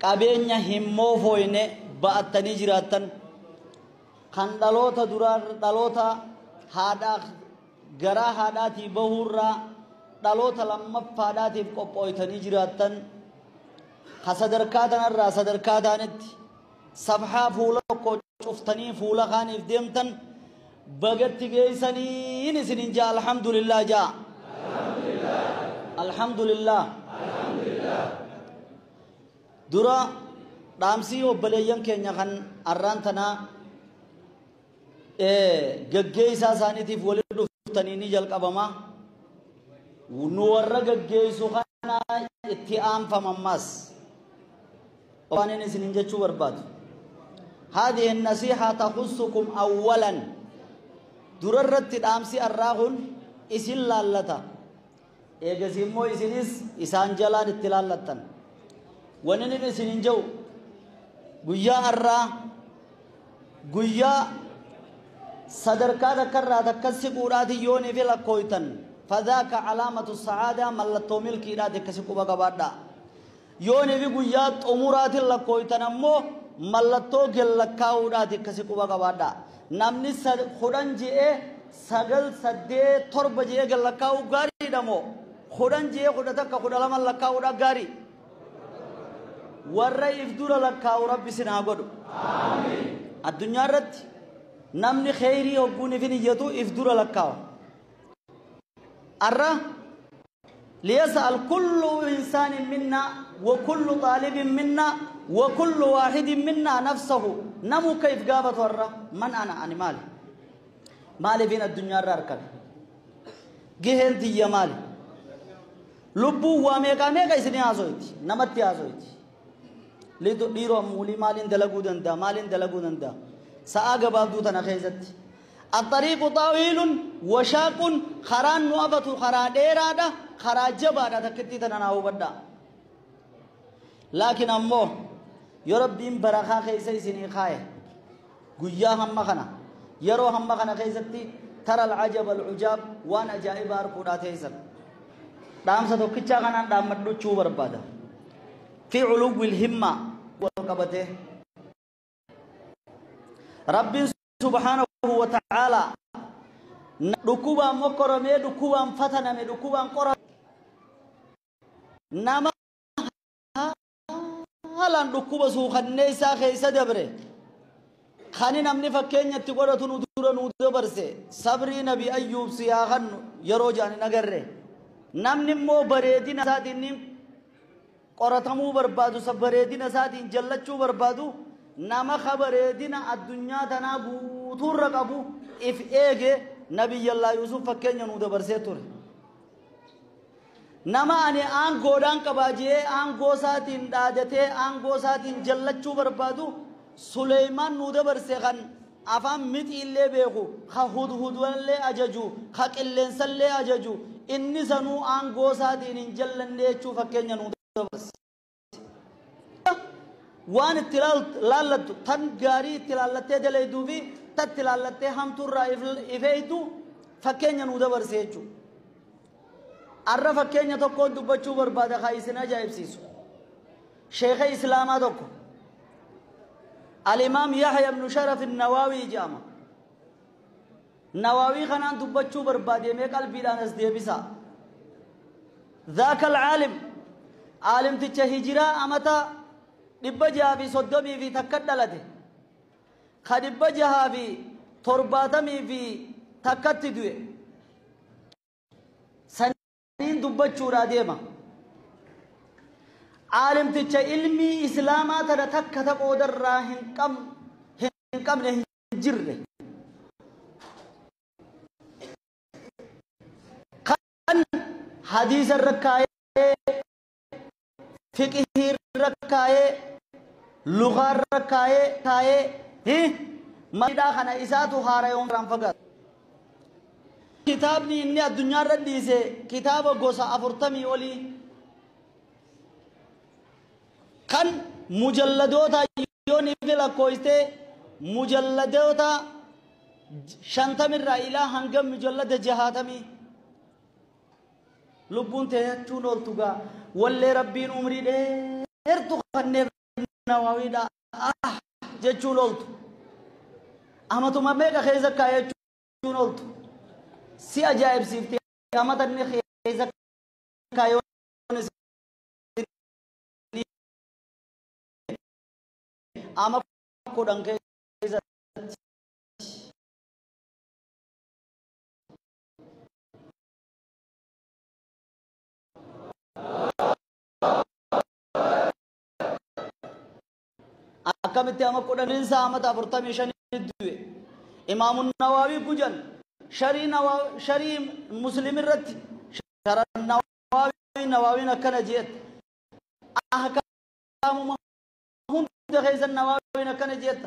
Qabeenya hin moofooyne ba'attanii jiraattan kan dhaloota duraa dhaloota haadhaa garaa haadhaatii bahuurraa dhaloota lammaffaadhaatiif qophooytanii jiraattan ka sadarkaa tanarraa sadarkaa taanitti safhaa fuula tokko cuftanii fuula kaaniif deemtan bagatti geeysaniin isinin jaa. Alhamdulillah jaa, alhamdulillah. Dura dhaamsii obboleeyyan keenya kan arraan tanaa gaggeessaa isaaniitiif walitti dhuftanii ni jalqabama. Nu warra gaggeessu kana itti aanfama ammaas. Waan inni isinin jechuu barbaadu. هذه النصيحة تخصكم أولا. Durarratti dhaamsi arraa kun isin laallata. Eegas immoo isinis isaan jalaan itti laallattan. Wanni inni isinin jedhu guyyaa arraa guyyaa sadarkaa takkarraa takka siquudhaati yoonii fi lakkooytan فذاك علامة السعادة, mallattoo milkiidhaati, akkasi quba qabaadha. Yoonii fi guyyaa xumuraatiin lakkooytan ammoo mallattoo gellakkaa'uudhaati, akkasi quba qabaadha. Namni 10 je'ee 9, 8, 7 je'ee gellakkaa'uu gaariidha moo 10 je'ee 11, 12 lakkaa'uudha gaarii? Warra if dura lakkaa'u Rabbi sin haa godhu. Addunyaa irratti namni kheyrii hogguun ifin iyyatu if dura lakkaawa. Arra ليسأل كل إنسان منا وكل طالب منا وكل واحد منا نفسه. نمو كيف قابت ورا من أنا؟ أنا مالي مالي فين الدنيا الراركب جهن دي مالي لبو واميكا ميكا إسني آزويتي نمتي آزويتي dhiiroo ammuulii maaliin dalaguu danda'a, maaliin dalaguu danda'a? Sa'aa gabaabduu tana keessatti الطريق طويل وشاق. Karaan nu abatu karaa dheeraadha, karaa jabaadha. Takkittii tana naa hubadha. Laakiin ammoo yoo Rabbiin barakaa keessa isinii kaaye, guyyaa hamma kana, yeroo hamma kana keessatti ترى العجب العجاب, waan ajaa'ibaa arguudhaa teessan. Dhaamsa tokkichaa kanaan dhaammadhuchuu barbaada. في علو الهمة wal qabatee Rabbiin سبحانه وتعالى dhukkubaan mokkoromee, dhukkubaan fataname, dhukkubaan qorame, nama haalaan dhukkuba suukannee isaa keessa dabre kani namni fakkeenyatti godhatu nu dura nu dabarse, sabrii Nabi Ayyuub si haa kannu yeroo jaan hin agarre. Namni immoo bareedina isaatiin qoratamuu barbaadu, sa bareedina isaatiin jallachuu barbaadu, nama ka bareedina addunyaa tanaa guutuurra qabu if eege Nabiyyallaa Yuusuf fakkeenya nu dabarsee ture. Nama ani aangoodhaan qabaa jee aangoo isaatiin dhaadatee aangoo isaatiin jallachuu barbaadu Suleymaan nu dabarse, kan afaan mixiillee beeku, ka hudhudallee ajaju, ka qilleensallee ajaju, inni sanuu aangoo isaatiin hin jallanne jechuu fakkeenya nu dabarse. Waan itti laallattu tan gaarii itti laallattee dalayduu fi tatti laallattee hamtuurraa ifeeytu fakkeenya nu dabarse jechuudha. Arra fakkeenya tokkoon dubbachuu barbaada kaa isin ajaa'ibsiisu. Sheekha Islaamaa tokko Alimaam Yahya ibnu Sharaf Nawaawii jedhama. Nawaawii kanaan dubbachuu barbaade, mee qalbiidhaan as deebisa. ذاك العالم, aalimticha hijiraa amata 631 dhalate, ka 671tti du'e saniin dubbachuudhaa deema. Aalimticha ilmii Islaamaa tana takka ta qoodarraa hin qabne hin jirre, kan hadiisa irra kaayee, fiqhii irra kaayee, lugaa irra kaayee, maqaa kana isaatu haarayoon irraan fagaatu. Kitaabni inni addunyaa irra dhiise kitaaba gosa 40 olii kan mujalladoota yoon ifi lakkoofte mujalladoota 50rraa ilaa hanga mujallada 60. Lubbuun teechuun ooltu gaa wallee Rabbiin umrii dheertu kanneen. Nawawiidha jechuun ooltu. Amatuma meeqa keessa kaa'e jechuun ooltu. Si ajaa'ibsiifti amata inni keessa kaa'e ama 10 keessa. Akkamitti ama 10 amata 45 du'e. Imaamun Nawawi gujan sharii Muslim irratti sharan Nawawiin akkana jeet. Ahkaamuma hunda keessa Nawawiin akkana jeet.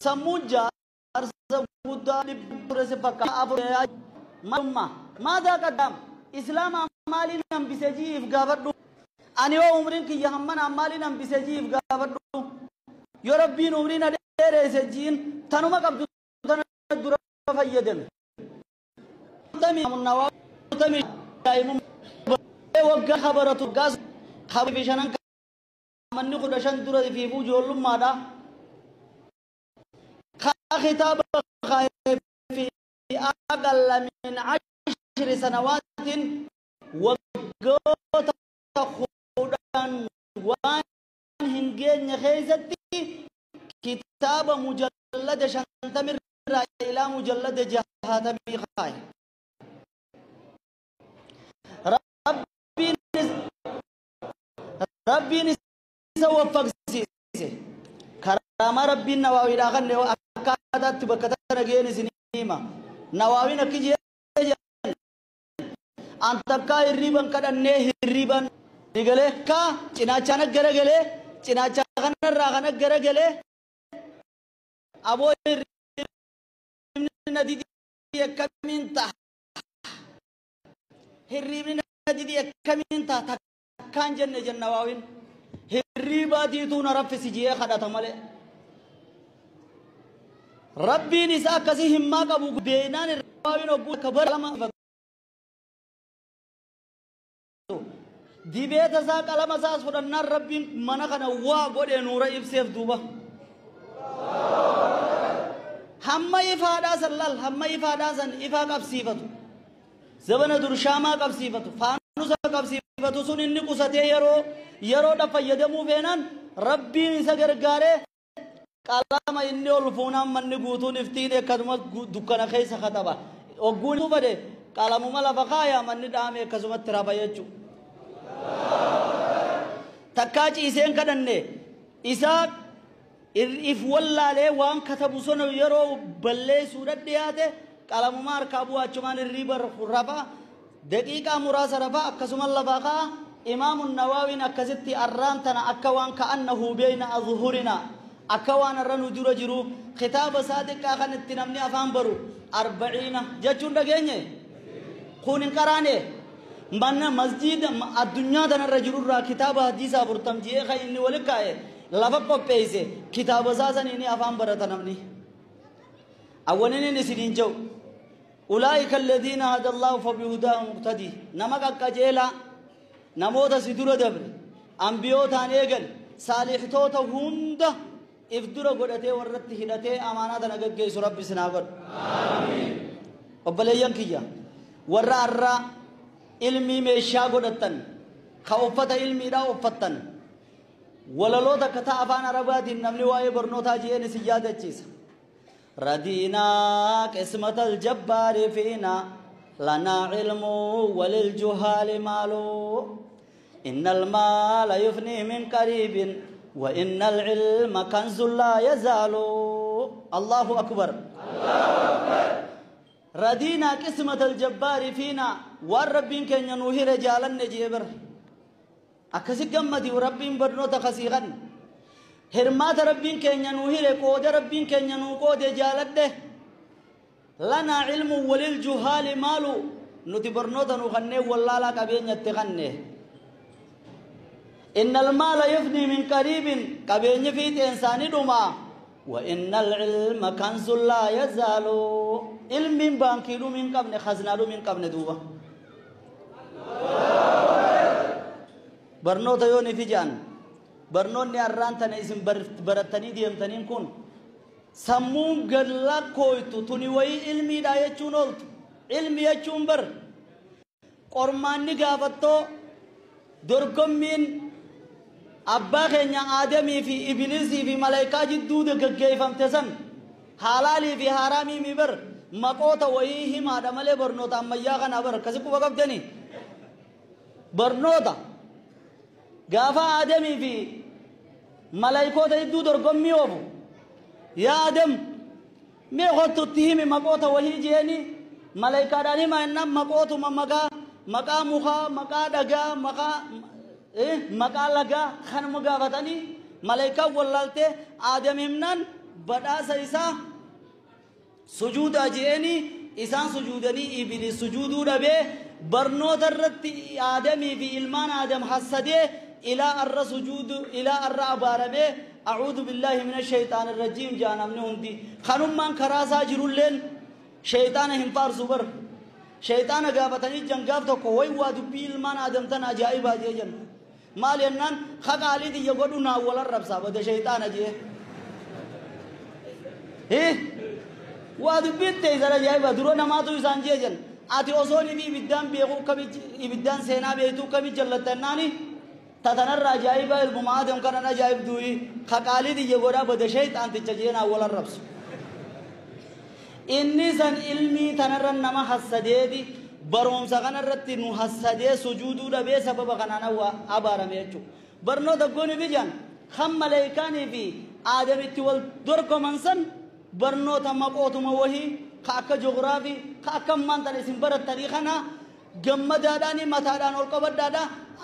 Sammuu jaarsa guddaa dhibba si fakkaata afur maalummaa maadaa qaddaam Islaama maaliin hambise jiif gaafadhu. Ani yoo umriin kiyya hammana maaliin hambise jiif gaafadhu. Yoo Rabbiin umriin dheeresse jiin tanuma qabdu tana dura fayyadame. Waggaa khabaratu gaas khabii shanan manni 15 dura fiifuu ijoollummaadha. Kitaaba fi aqalla min 10 sanawaatin waggoota 10 waan hin geenye keessatti kitaaba mujallada 50 irraa ilaa mujallada 60 kaaye. Rabbiin isa waffaqsiise. Karaamaa Rabbiin Nawaawiidhaa kan akkaataatti bakka tana ga'een isin hima. Nawaawiin akki jedhan an takkaa hirriiban kadhannee hirriiban ni galee kaa cinaachaan garagalee cinaacha kanarraa kana garagalee aboo hirribni na didii akkamiin ta'a? Hirribni na didii akkamiin ta'a? Takkaan jenne jenna Nawaawiin. Hirribaatiituu na raffisi jee kadhata malee. Rabbiin isaa akkasii himmaa qabu beeknaan Nawaawiin hogguu akka bara lama dibeeta isaa qalama isaas fudhannaan Rabbiin mana kana waa godhee nuura ibseef duuba. Hamma ifaadhaa san laal hamma ifaadhaa san ifaa qabsiifatu. Zabana dur shaamaa qabsiifatu faanusa qabsiifatu sun inni qusatee yeroodha fayyadamuu feenaan Rabbiin isa gargaaree qalama inni ol fuunaan manni guutuun iftiin akkasumas dukkana keessa kataba. Ogguun fade qalamuma lafa kaaya manni dhaame akkasumatti rafa jechuudha. Takkaa ciiseen kadhanne isaa if wallaalee waan katabu sana yeroo balleessuudha dhiyaate qalamuma harkaa bu'aa achumaan hirriiba rafa daqiiqaa muraasa rafa akkasuma lafaa ka'a. Imaamun Nawaawiin akkasitti arraan tana akka waan ka'annahu beeyna azhurina akka waan arra nu dura jiru kitaaba isaa xiqqaa kan itti namni afaan baru 40 jechuun dhageenye kun hin qaraane. Mana masjida addunyaa tanarra jirurraa kitaaba hadiisa 40 ji'ee kan inni wali kaa'e lafa qopheesse kitaaba isaa saniin afaan barata namni. Awwaliniin isiniin jedhu ulaa'ika alladhiina hada Allahu fabihudaahu muqtadi nama qaqqajeelaa namoota si dura dabre ambiyootaan eegal saalihtoota hunda if dura godhatee warratti hidhatee amaanaa tana gaggeessu Rabbi sinaa godhu. Obboleeyyan kiyya warra arraa ilmii meeshaa godhattan ka uffata ilmiidhaa uffattan walaloota akka ta'a afaan arabaatiin namni waa'ee barnootaa je'een isin yaadachiisa. Radiinaa qismata aljabbaari fiinaa lanaa cilmu waliljuhaali maalu inna almaala yufnii min qariibin wa inna alcilma kanzun laa yazaalu. Allahu akbar. Radiinaa qismata aljabbaari fiinaa waan Rabbiin keenya nuu hire jaalanne jee bar. Akkasi gammadi Rabbiin barnoota kasiiqan. Hirmaata Rabbiin keenya nuu hire qooda Rabbiin keenya nuu qoode jaaladhe. Lanaa cilmu waliljuhaali maalu nuti barnoota nuu kanneen wallaalaa qabeenyatti kanne. Inna almaala yufnii min qariibin qabeenyi fiixeen isaanii dhumaa. Wa inna alcilma kanzun laa yazaalu. Ilmiin baankii dhumii hin qabne khaznaa dhumii hin qabne duuba. Barnoota yoo ni fijan Barnoonni arraan tana isin barattanii deemtaniin kun sammuun gad lakkooytu tuni wayii ilmiidha jechuun ooltu. Ilmi jechuun bar qormaanni gaafattoo dorgommiin abbaa keenya Aadamii fi Ibliisii fi malaayikaa jidduu gaggeeffamte san halaalii fi haraamii mi bar maqoota wayii himaadha malee barnoota ammayyaa kanaa bar akkasi quba qabdanii barnoota gaafa Aadamii fi malaayikoota jidduu dorgommii oofu yaa Aadam mee kottutti himi maqoota wayii jeeni malaayikaadhaan hima jennaan maqootuma maqaa mukaa maqaa dhagaa maqaa lagaa kanuma gaafatanii malaayikaan wallaaltee Aadam himnaan badhaasa isaa sujuudaa je'anii isaan sujuudanii Ibliis sujuuduu dhabee barnoota irratti Aadamii fi ilmaan Aadam hassadee ilaa arra sujuudu ilaa arra abaaramee a'uudhu billaahi mina shayxaani rajiim jaa namni hundi kanummaan karaa isaa jirulleen shayxaana hin faarsu bar shayxaana gaafatanii jangaaf tokko way waa dubbii ilmaan Aadam tana ajaa'ibaa jee jenna maal jennaan haqaalii xiyya godhu naan wal arrabsaa bada shayxaana jee waa dubbiin teessan ajaa'iba dura namaatu isaan jee jenna ati osoo inni ibiddaan beeku ibiddaan seenaa beektu kami jallatannaani tatanarra ajaa'iba ilmuma Aadam kanan ajaa'ibduuyi haqaalii xiyya godhaa bada shayxaanticha jee naan wal arrabsu. Inni san ilmii tanarra nama hassadeeti barumsa kanarratti nu hassadee sujuuduu dhabee sababa kanaan abaarame jechuudha. Barnoota gooni bijaan kan maleeykaanii fi Aadamitti wal dorgoman san barnoota maqootuma wahii ka akka joogiraafii ka akka ammaan tana isin barattanii kana gammadaadhaan mataadhaan ol qabadhaadha.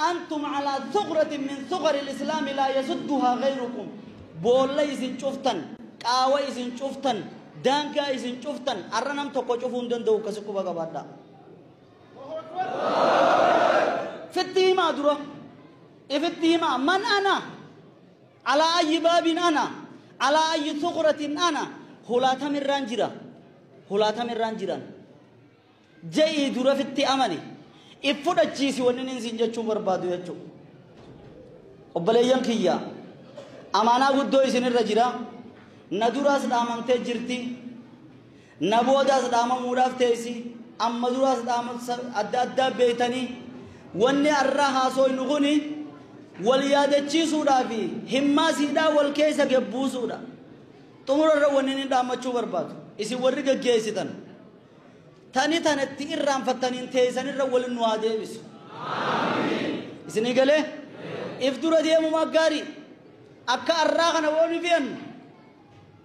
Antum alaa thuqratin min thuqari islaami laa yasudduhaa ghayrukum. Boolla isin cuftan, qaawa isin cuftan, daangaa isin cuftan arra nam tokko cufuu hin danda'u akkasi quba qabaadha. Fitti himaa dura. Ifitti himaa man ana alaa ayyi baabin ana alaa ayyi thuqratin ana hulaatamirraan jira hulaatamirraan jiran je'ii dura fitti amani if fudhachiisi wanni inni isin jechuu barbaadu jechuudha. Obboleeyyan kiyya amaanaa guddoo isinirra jira. Na duraas dhaamamtee jirti. Na boodaas dhaamamuudhaaf teessi. Amma duraas dhaamamsa adda addaa beeytanii wanni arraa haasofnu kuni wal yaadachiisuudhaa fi himmaasiidhaa wal keessa gebbuusuudha. Xumurarra wanni inni dhaammachuu barbaadu isin warri gaggeessitan tani tanatti irraanfattaniin teessanirra waliin nu haa deebisu. Isinii galee if dura deemumaa gaarii akka arraa kana waan fe'annu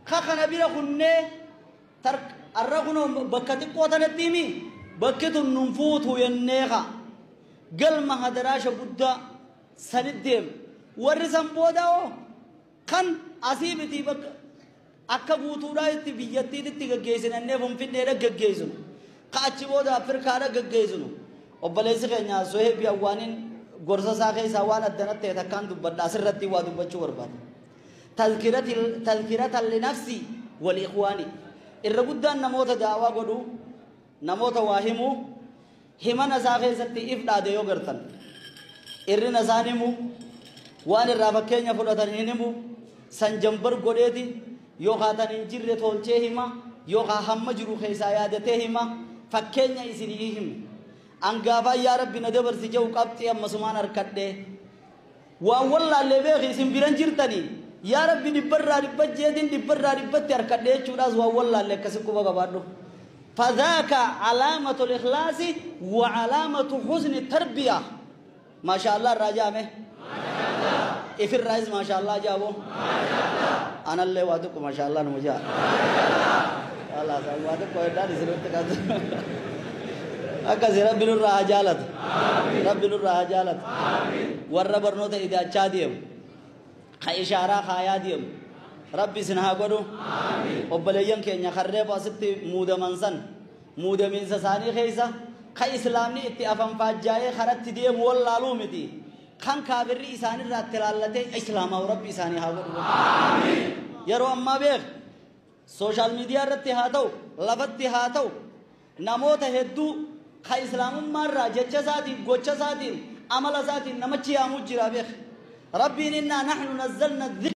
ka kana bira kunnee arra kunoo bakka xiqqoo tanatti himi bakki tun nun fuutu jennee ka galma hadaraasha guddaa sanit deemu warri san booda hoo kan asii miti bakka akka guutuudhaa itti biyyattiitti gaggeessinannee Finfinneedha gaggeessinu ka achi booda Afrikaadha gaggeessinu obboleessi keenya Soheebi Awwaaniin gorsa isaa keessaa waan addanatti ta'e takkaan dubbadha asirratti waa dubbachuu barbaada. Tazkiratan linafsi wal ikhwaani irra guddaan namoota daawaa godhu namoota waa himu himana isaa keessatti if dhaade yoo gartan irrina isaan himu waan irraa fakkeenya fudhatan hin himu san jambar godheeti yookaan tan hin jirre tolchee hima yookaan hamma jiru keessaa yaadatee hima fakkeenya isinii himu. Angaafaa yaa Rabbi na dabarsi jedhu qabxii ammasumaan harkadhee waan wallaallee beeki isin biran jirtanii yaa Rabbi dhibbarraa dhibba jeetiin dhibbarraa dhibbatti harkadhee jechuudhaas waan wallaallee akkasi quba qabaadhu. فذاك علامة الإخلاص وعلامة حسن التربية. ما شاء الله الرجاء إف الرئيس ما شاء الله جابه أنا اللي وادكم ما شاء الله نمجا الله وادكم إداري سرت كذا akkasi rabbi nurraa haa jaalatu rabbi nurraa haa jaalatu warra barnoota idaachaa deemu ka ishaaraa kaayaa deemu rabbi isin haa godhu obboleeyyan keenya karreefu asitti muudaman san muudamiinsa isaanii keessa ka islaamni itti afanfaajjaa'ee karatti deemu wallaaluu miti kan kaafirri isaanirraa itti laallatee islaamaa rabbi isaanii haa godhu yeroo ammaa beek sooshaal miidiyaa irratti haa ta'u lafatti haa ta'u namoota hedduu ka islaamummaarraa jecha isaatiin gocha isaatiin amala isaatiin namachi yaamuu jira beek Rabbiin innaa naxnu nazzalna dhikr.